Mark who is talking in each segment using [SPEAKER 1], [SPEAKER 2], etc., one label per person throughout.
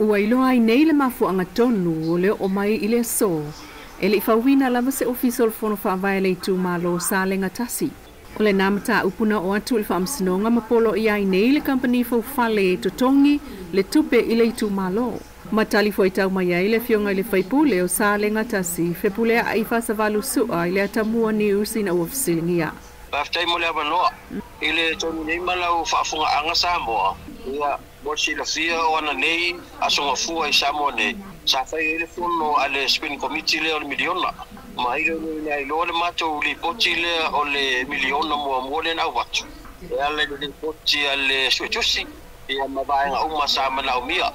[SPEAKER 1] Ua iloa ai nei le mafuaaga tonu o le oo mai i le aso e le i fauina lava se ofisa o le Fono Faavae a le itumalo o Salega 1. O lena mataupu na oo atu i le Faamasinoga ma poloia ai nei le kamupani faufale e totogi le tupe i le itumalo. Ma tali fuaitau mai ai le afioga i le faipule o Salega 1, Fepuleai Fasavalu Sua i le Atamua News ina ua fesiligia.
[SPEAKER 2] Faafetai mo le avanoa i le taimi nei ma lau faafogaaga Samoa. Ia, mo le silafia o ana nei aso gafua i Samoa nei, sa fai ai le fono a le Spinning Committee lea o le miliona. Ma i le iloa le matou lipoti lea o le miliona muamua lea na avatu e ala i le lipoti a le Suetusi, ia ma vaega uma sa manaomia.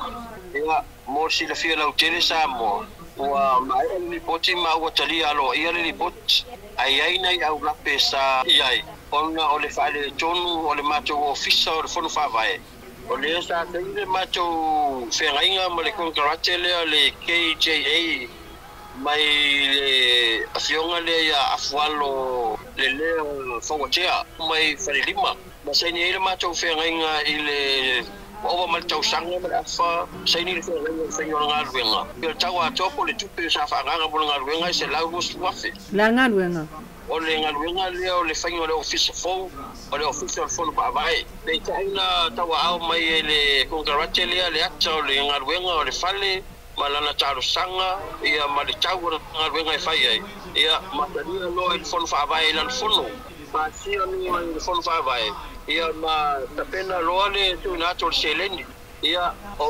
[SPEAKER 2] Ia, mo le silafia lautele Samoa, ua maea le lipoti ma ua talia aloaia le lipoti. Ae i ai nai aulape sa i ai ona o le faaletonu o le matou ofisa o le Fono Faavae. O lea sa fai le matou feagaiga ma le konekarate lea le KJA mai le afioga lea ia Afualo le lea Fauatea mai Falelima. Ma saini ai le matou feagaiga i le ua ova ma le tausaga ma le afa saini le feagaiga o le faiga o le galuega. O le tau atoa po o le tupe sa faaagaga mo le galuega e $120,000.
[SPEAKER 1] Le galuega.
[SPEAKER 2] O le galuega lea o le faiga o le ofisa fou, o le ofisa o le Fono Faavae. Peitai na tauaao mai e le konekarate lea le ata o le galuega o le fale ma lana talosaga ia ma le tau o le galuega e fai ai. Ia, ma talia loa i le Fono Faavae i lana fono. Pasia loa i le Fono Faavae, ia ma tapena loa le tuuina atu o le seleni. Ia, o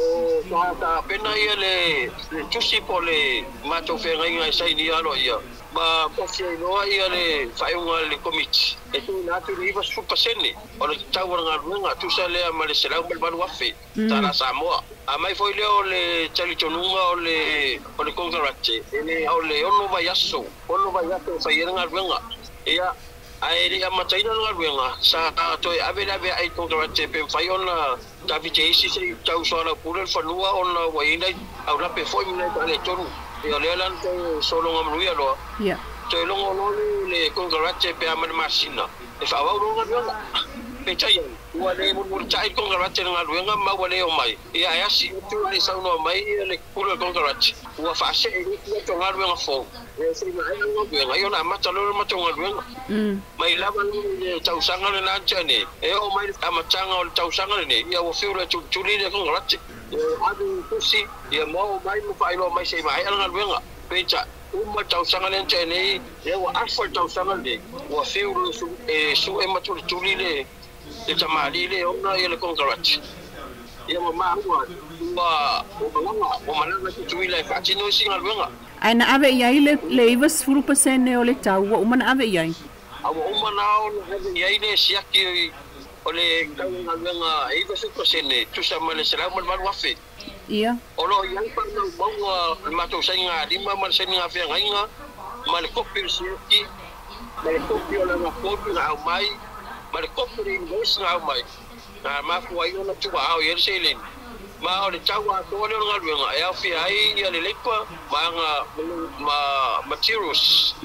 [SPEAKER 2] sa tapena ia le tusi po o le matou feagaiga e sainia aloaia, ma pasi ai loa ia le faaiuga a le Komiti e tuuina atu le 90% o le tau o le galuega, tusa lea ma le $108,000 tala Samoa. A mai foi lea o le talitonuga o le konekarate, e le o le 6 vaiaso, 6 vaiaso e fai ai le galuega. Ia, ae le i amataina le galuega, sa toe ave le aveae i konekarate pe mafai ona tafiti isi se i tau soalaupule le fanua ona ua i ai nai aulape foi ma nai faaletonu. Ia, o lea la na toe sologa manuia loa.
[SPEAKER 1] Ia.
[SPEAKER 2] Toe logo loa le konekarate pe a ma le masina e faaauau loa galuega. Peitai ai, ua le mulimulitai le konekarate i le galuega ma ua le omai. Ia, ae asi atu le saunoa mai le pule o le konekarate, ua faasee i le isi atu galuega fou. E se i maea le galuega, ia ona amata loa le matou galuega. Mai lava le tausaga lena na tea nei, e oo mai le amataga o le tausaga lenei, ia ua fiu loa e tulituli le konekarate. Ia ave i tusi, ia ma oo mai ma faailoa mai se i maea le galuega. Peitai, uma le tausaga lea na tea nei, lea ua afa le tausaga lenei, ua fiu loa e sue ma tulituli le tamalii le ona ia le konekarate. Ia ma maua ua malaga Tutuila e faatino isi galuega.
[SPEAKER 1] Ae na ave i ai le 90% o le tau ua uma na ave i ai.
[SPEAKER 2] A ua uma na ona ave i ai le siaki o le tau o galuega e 90% tusa ma le $108,000.
[SPEAKER 1] Ia.
[SPEAKER 2] O lo o i ai faamaumauga o le matou sainiga lima ma le sainiga feagaiga ma le kopi o le siaki ma le kopi o lana kopi na aumai ma le kopi o le invoice na aumai. Na mafua ai ona tuuaao i ai le seleni. Ma o le tau atoa lea o le galuega e aofia ai ia le leipa ma aga ma materials.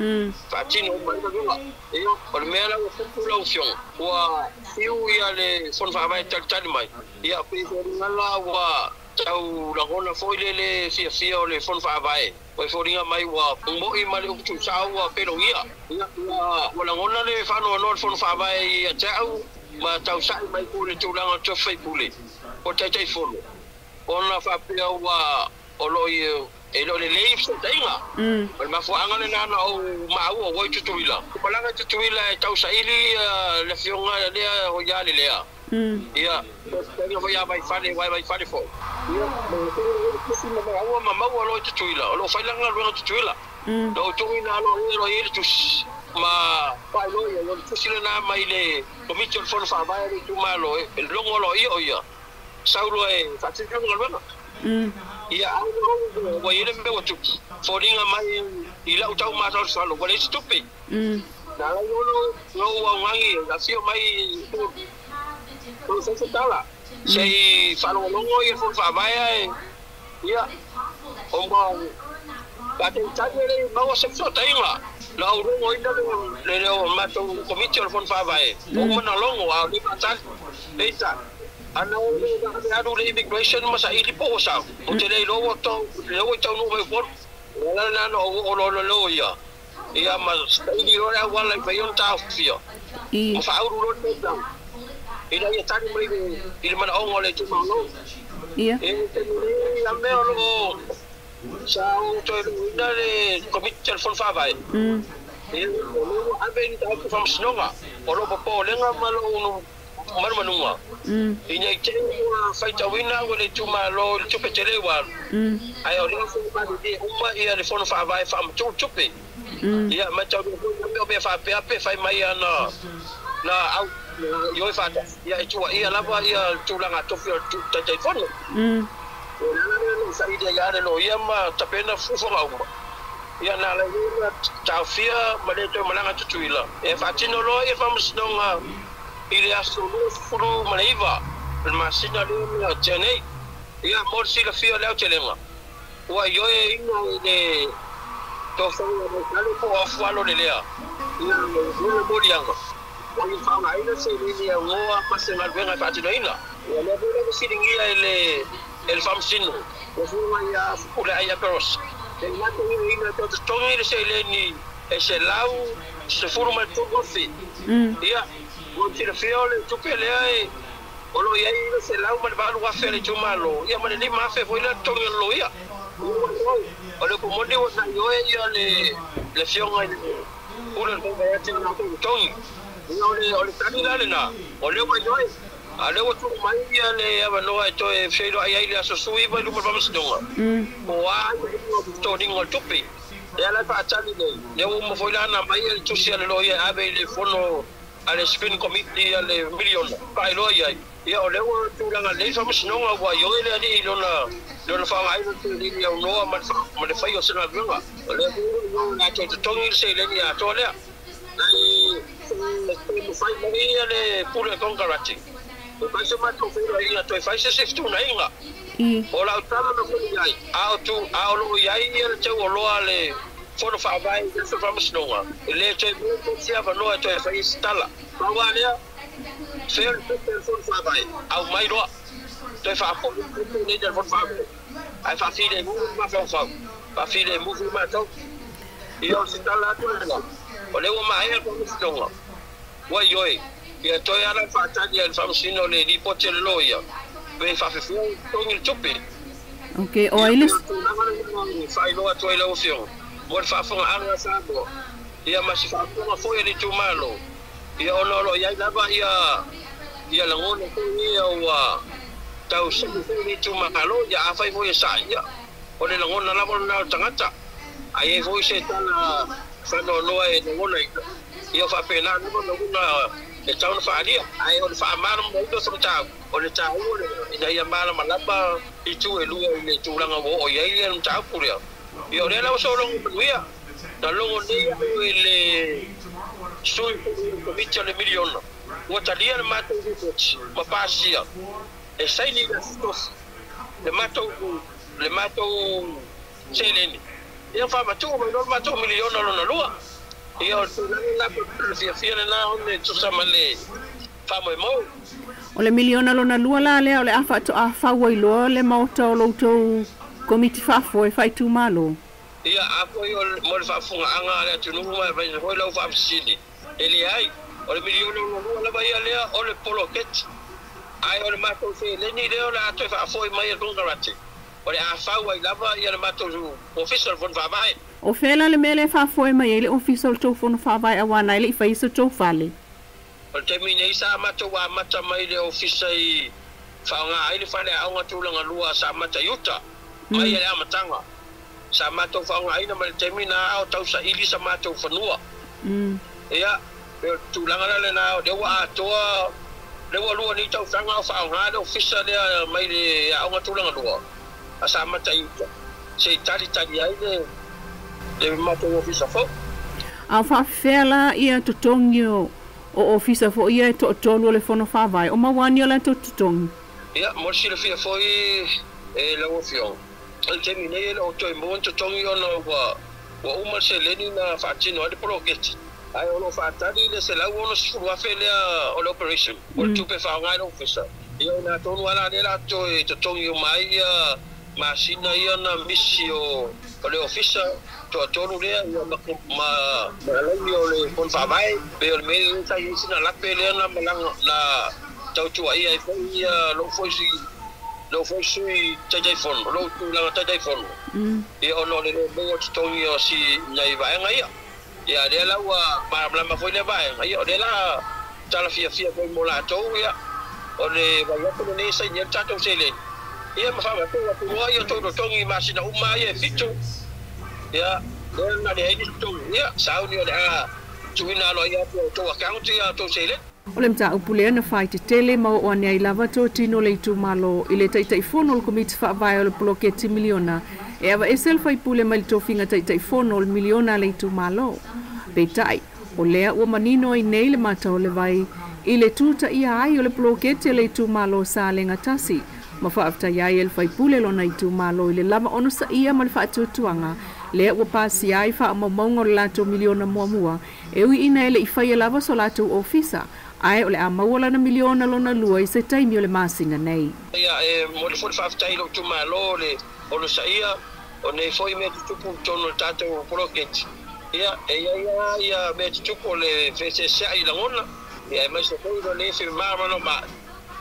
[SPEAKER 2] Faatino uma ai galuega. Ia, o le mea la ua tupu lau afioga, ua fiu ia le Fono Faavae e talitali mai. Ia, pei foliga la ua tau lagona foi le le fiafia o le Fono Faavae. Ua foliga mai ua moi ma le upu tuusao ua pelogia. Ia, ua lagona le faanoanoa o le Fono Faavae ia te au ma tausai mai po le tulaga o le tofi faipule o Taitaifono ona faapea ua o lo o e le o lelei fesootaiga. O le mafuaaga lena na ou maua ua i Tutuila. Malaga i Tutuila e tausaili le afioga lea o ia le lea. Ia, fesootaiga foi ia Vaifale, ua e Vaifale foi. Ia, ma maua ma maua loa i Tutuila, o lo o fai lana galuega i Tutuila. Na ou tuuina aloa ia i le tusi ma faailoa ia o le tusi lena mai le Komiti o le Fono Faavae a le itumalo e logo aloa ia o ia sau loa e faatino le galuega. Ia, ua i ai le mea ua tupu, foliga mai i lau tau masalosalo, ua leai se tupe. Na alai ono lou augagi afio mai o se tala se i faalogologo ia le Fono Faavae ae ia o ma faatalitali e le maua se fesootaiga. Na ou logoina le o matou Komiti o le Fono Faavae, ua uma na logo a o le faatali. Peitai, Ana o le alu le immigration ma sa ili po o sau. O te lei loa tau, le tau nu mai pol. La na no o lo lo lo ia. Ia ma sa ili lo le wala i yon tau fia.
[SPEAKER 1] I.
[SPEAKER 2] Ma fa auru lo te tau. Ina ia tani mai i le mana ongo le tu malo.
[SPEAKER 1] Ia.
[SPEAKER 2] E te nei a mea o lo sa o toe ina le komiti telefon whawai. E o lo ave ni tau whamsinoga. O lo papo lenga ma lo unu manumanunga. Ina i te ua whaitawina o le tu malo le tupe te lewa. Ai o lea whaipani di uma ia le fono whawai whamatu tupe. Ia ma tau mea mea whapea pe whai mai ana na au ioi whata. Ia e tua ia lava ia tūlanga tofi o taitai fono. O le ala le sa ide ia le lo ia ma tapena fufonga uma. Ia nā le ia taufia ma le toe malanga tutuila. E whatino loa ia whamasinoga i le aso 29. Le masina le mea tēnei. Ia mo le silafia leo telega. Ua ioe ina i le tofanga mo kale po afualo le lea. Ia le molianga. O i whaanga aina se lili a ngoa ma se ngaluenga e whaatinoina. Ia le vele le silingia e le whamsino. O fuanga ia fukule ai a peros. E mato ina ina te tongi le se leni e se lau se furu mai toko fi. Ia o te fio le tupe lea e o lo ia ina se lau ma le valu afe le tumalo. Ia ma le lima afe foi le tongi lo ia. O le kumoni o na ioe ia le fionga i le ule le ia te na tongi. Ia o le tani la le na. O le wa ioe. A le wa tu mai ia le avanoa e toe feilo ai ai le aso sui vai luma whamasinoga. O a o tōninga o tupe. E ala whaatali nei. Le o mo foi lana mai le tusi a le loia ave i le fono a le spin committee a le miliona. Pai loa ia. Ia o le ua tūlanga nei whamasinoga ua ioe le ali i lona whaanga aina te lini au noa ma le whai o sena vunga. O le ua nā te tongi le se leni atoa lea. Ai whai mai ia le pule kongarati. O kai se matou whaira ia toe whai se se na inga. O lau tala na fui ai. Ao tu ao lo iai ia le tau o loa le fono whaavai i se whamasinoga. Le toe mea tia wanoa toe whai se tala. Paua lea, whea le pepe le fono whaavai. Au mai roa. Toe whaafo le le fono whaavai. Ai whaafile mu ma whau. Whaafile mu ma tau. Ia o se tala atu lena. O le ua maea le whamasinoga. Ua ioi. Ia toe ala whaatani a le whamasino le ripote le loia. Pe whawhewhea tongi le tupe.
[SPEAKER 1] Ok, o ai le...
[SPEAKER 2] Whailoa toi lau fionga. Mo le whaafonga anga Samoa. Ia ma si whaafonga foi le tumalo. Ia ono lo iai lava ia langona foi ia ua tau sili foi le tumalo. Ia awhai foi e sa ia. O le langona lava o nā tangata. Ai e foi se tala whanoa noa e langona ina. Ia whapena nama langona e tau na whaalia. Ai o le whaamara mo ito sa tau. O le tau o ina ia mara malapa i tu e lua i le tūlanga o o iai le tau purea. Ia o le lau solongo manuia. Na longo nei au e le sui komiti o le miliona. Ua talia le mātou ripoti ma pāsia. E saini le tofi. Le mātou seleni. Ia whamatu mai lo mātou miliona lona lua. Ia o tūlanga la le fiafia le nā one tusa ma le whamoi mau.
[SPEAKER 1] O le miliona lona lua la lea o le afa to a whaua i loa le maota o loutou komiti whaafo e whaitu malo.
[SPEAKER 2] Ia a foi o mo le whaafunga anga le atunuhu mai vai hoi lau whaafisili. E le ai, o le miliona lona lua lava ia lea o le poloketi. Ai o le mātou wheleni lea o le atoe whaafoi mai e kongarate. O le a whaua i lava ia le mātou ofisa o le fono whaavae.
[SPEAKER 1] O whela le mele whaafoe mai e le ofisa o le tau fono whaavae a wana i le i whaisa tau whale.
[SPEAKER 2] O le taimi nei sa matou amata mai le ofisa i whaonga ai le whale aonga tūlanga lua sa mata i uta. Mai le amatanga. Sa matou whaonga aina ma le taimi na ao tau sa ili sa matou whanua. Ia, e tūlanga la le na o le ua atoa, le ua lua ni tau whanga o whaonga le ofisa lea mai le aonga tūlanga lua. A sa mata i uta. Se i tali tali ai le matou ofisa fau.
[SPEAKER 1] A whaafea la ia totongi o ofisa fo ia e to'atolu o le fono faavae o mauani o latou totogi.
[SPEAKER 2] Ia mo le silafia foi e lau afioga. O le taimi nei e le o toe mua ni totogi ona ua uma le seleni na faatino ai le poloketi. Ae o loo faatali le 160,000 lea o le operation. O le tupe faaaoga ai le ofisa. Ia o tonu ala le la toe totogi uma ai ia masina ia na misi o le ofisa toatolu lea ia ma alauni o le fono faavae pe o le mea sa i ai sina lape lea na malaga na tautuaia ai foi ia lou foi sui Taitaifono, lou tulaga Taitaifono. Ia ona o le le maua totogi o si nai vaega ia. Ia lea la ua malamalama foi lea vaega. Ia o lea la talafiafia foi mo latou ia o le vaiaso lenei saini ai le tatou seleni. Ia ma faamatou atu loa ia tou totogi masina uma ia e 7. Ia lea na leai ni totogi. Ia sauni o le a tuuina aloaia atu i tou account ia tou seleni.
[SPEAKER 1] O le mataupu lea na faitetele ma oo ane ai lava totino le itumalo i le Taitaifono o le Komiti Faavae o le Poloketi Miliona e avaese le faipule mai le tofiga Taitaifono o le miliona a le itumalo. Peitai, o lea ua manino ai nei le mata o le vai i le tutaia ai o le poloketi a le itumalo Salega 1 ma faafetai ai e le faipule lona itumalo i le lava onosaia ma le faatuatuaga lea ua pasia ai faamaumauga o le latou miliona muamua e ui ina e le i faia lava so latou ofisa ae o le a maua lana miliona lona lua i se taimi o le masina nei.
[SPEAKER 2] Ia e momoli foi le faafetai i lou itumalo le onosaia o nei foi mea tutupu i totonu o le tatou poloketi. Ia e iai lava ia mea tutupu o le feeseeseai i lagona. Ia e maise foi o le femamalamalama.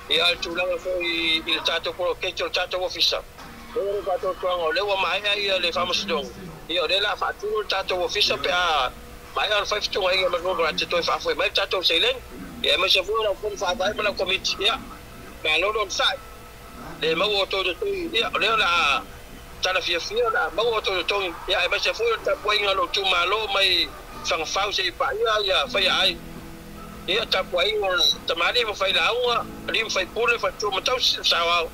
[SPEAKER 2] Ia a le tulaga foi i le tatou poloketi o le tatou ofisa. O le tatou tuaga o lea ua maea ia le faamasinoga. Ia o lea la faatino le tatou ofisa pe a maea ona fai fetuunaiga ma le konekarate toe faafoe mai le tatou seleni. Ia e maise foi o lau fono faavae ma lau komiti. Ia malo le onosai. Le maua o tou totogi. Ia o lea o le a talafiafia o le a maua o tou totogi. Ia e maise foi o le tapuaiga o lou itumalo mai Fagafau seia paia ia faia ai. Ia tapuaiga tamalii ma failauga, alii ma faipule, faletua ma tausi ma saoao.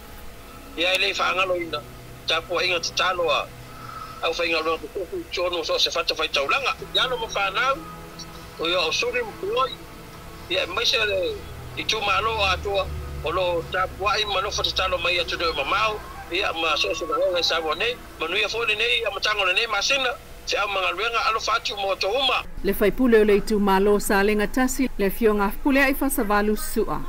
[SPEAKER 2] Ia e le faagaloina tapuaiga tatalo a aufaigaluega totofi i totonu o so o se fatafaitaulaga. I alo ma fanau, o ia o suli ma puoi, ia e maise le itumalo atoa o lo tapuai ma nofo tatalo mai atunuu e mamao, ia ma so o se vaega i Samoa nei. Manuia foi lenei amataga o lenei masina, feau ma galuega alofa atu mo outou uma.
[SPEAKER 1] Le faipule o le itumalo Salega 1, le afioga Fepuleai Fasavalu Su'a.